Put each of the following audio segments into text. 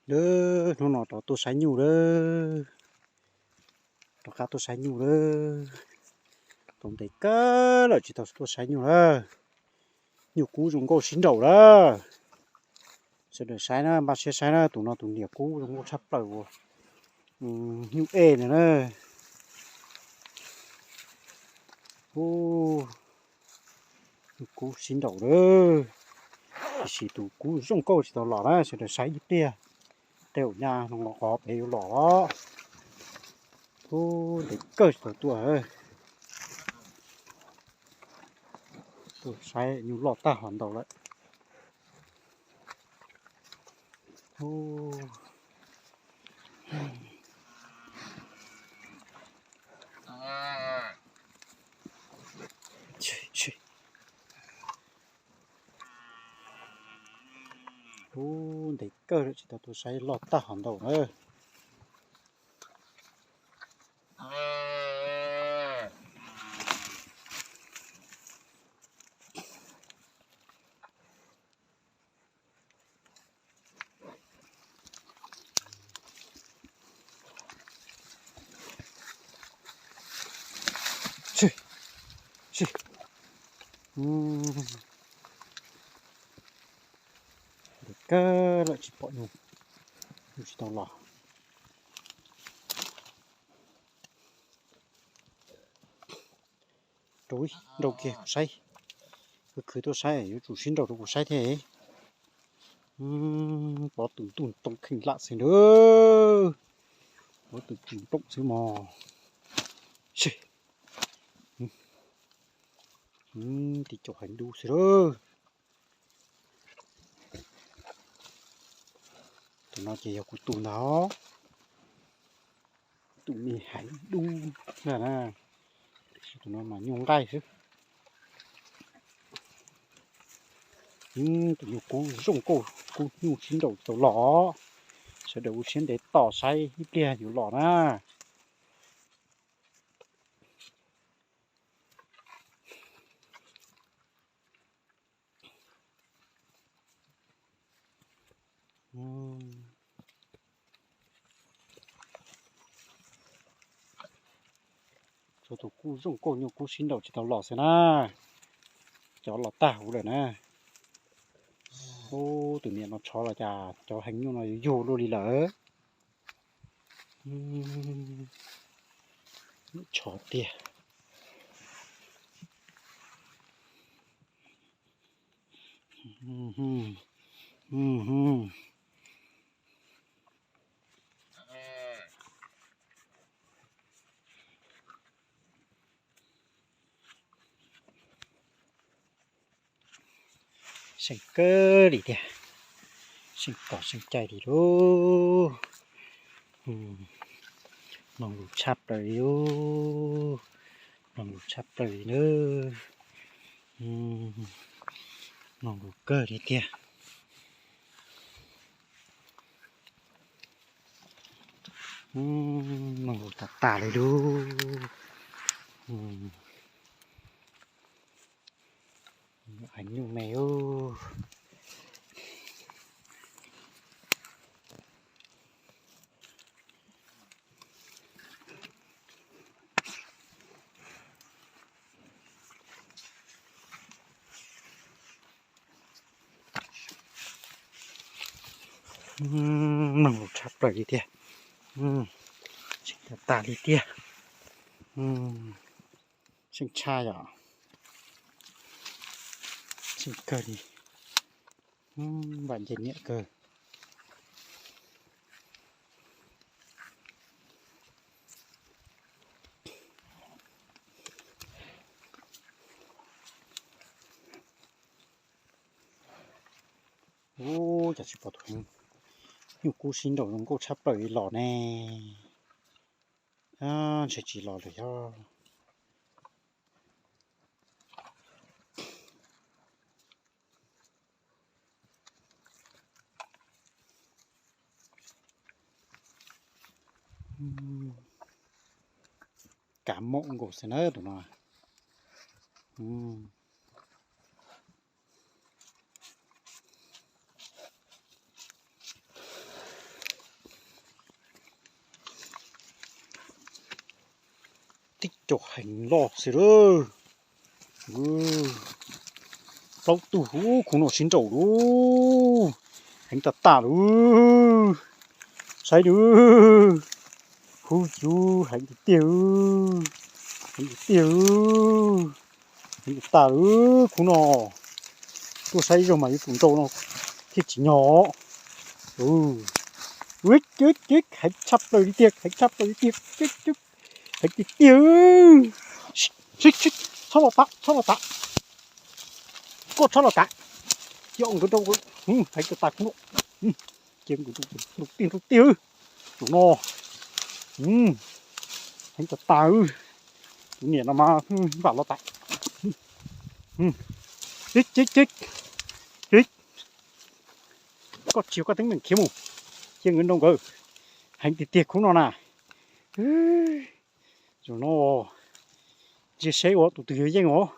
Lawm, hnub no rov tuaj saib nyuj lawm. Rov qab tuaj saib nyuj lawm. Tau ntev kawg lawm tsis tau tuaj saib nyuj lawm. Nyuj kub zoo nkauj sib nraus lawm. Sawv daws saib na, npaj siab saib na, tus no tus niam kub zoo nkauj tshaj plaws uas nyuj ej ntawd na. Ub, nyuj kub sib nraus lawm. Tiam sis tus kub zoo nkauj tsis tau los na, sawv daws saib ib pliag. Tej zaum nyaj no qhov pem yuav los los. Ub, ntev kawg tsis tau tuaj. Tuaj saib nyuj loj tag hov ntau lawm. Ub, ntev kawg lawm tsis tau tuaj saib loj tag hov ntau na. Ntev kawg lawm tsis pom nyuj, nyuj tsis tau los. Rau, nrau kiag kuv saib. Khwv khwv tuaj saib yuav tsum sib nraus rau kuv saib thiab. Pov tus ntuj ntoo kheej lam xwb ntag. Pov tus tus ntoom xwb mog. Tib co heev dub xwb lawm. Tus no ces yog kuv tus ntag. Tus me heev dub na, tus no mas nyuj nqaij xwb. Tus nyuj kub zoo nkauj, kub nyuj sib nraus tau los. Sawv daws ua siab ntev tos saib ib pliag yuav los na. Tsuas tus kub zoo nkauj nyuj kub sib nraus tsis tau los xwb na. Cov los tag huv lawm na. Ub, tus niam no tshov los cas cov heev nyuj no yuav yug luaj li lawm. Tshov tiag. Seej kawg li tiag, seej tos seej cai li lauj. Mloog lus tshaj plaws li lauj, mloog lus tshaj plaws li nawb. Mloog lus kawg li tiag. Mloog lus tas tas li lauj. Heev nyuj me. Mloog lus tshaj plaws li tiag. Seej tag tag li tiag. Seej tshaj yom. Seej kawg li. Vam nce niam kawg. Ub, cas tsis pom tus nyuj kub sib nraus zoo nkauj tshaj plaws li los ne. Ntshe tsis los lawm yog. Kav mom nkaus xwb na tus no. Tib co heev loj xwb lawm. Plaub tug, khub no sib nraus lawm. Heev tas tas lawm. Saib lawm. Huv cuv, heev tiag tiag. Heev tiag tiag. Heev tas tas lawm khub no. Tuaj saib zog mas yuav tsum nrau no thiaj tsim nyog. Heev tshaj plaws li tiag, heev tshaj plaws li tiag. Heev tiag tiag. Txhob los tav, txhob los tav. Koj txhob los tav. Cia nkawd nrau, heev tas tas khub no. Cia nkawd nrau tiag nrau tiag. Tus no heev tas tas. Tus niam no mas vam los tav. Koj tsis yog koj teeb meem khiav mus, cia nkawd nrau nkawd. Heev tiag tiag khub no na. Zaum no ntsia seb ua tus twg yuav yeej os.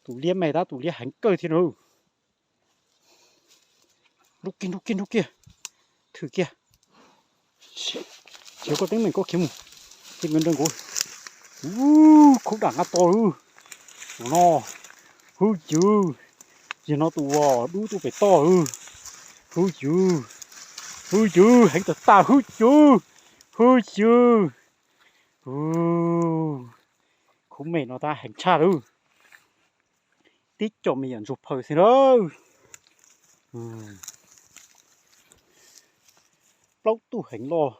Tus liab me tab tus liab heev kawg thiab na. Nrau kiag, nrau kiag, nrau kiag. Thwm kiag. Tsis yog koj teeb meem koj khiav mus, cia nkawd nrau nkawd. Ub, khub dam nqaj to lawm. Tus no, huv cuv. Yog no tus uas dub tuaj pem toj lawm. Huv cuv, huv cuv, heev tas tas huv cuv. Huv cuv. Khub me no tab heev tshaj lawm. Tib co me nyuam ntsuag phaws xwb lawm. Plaub tug heev loj.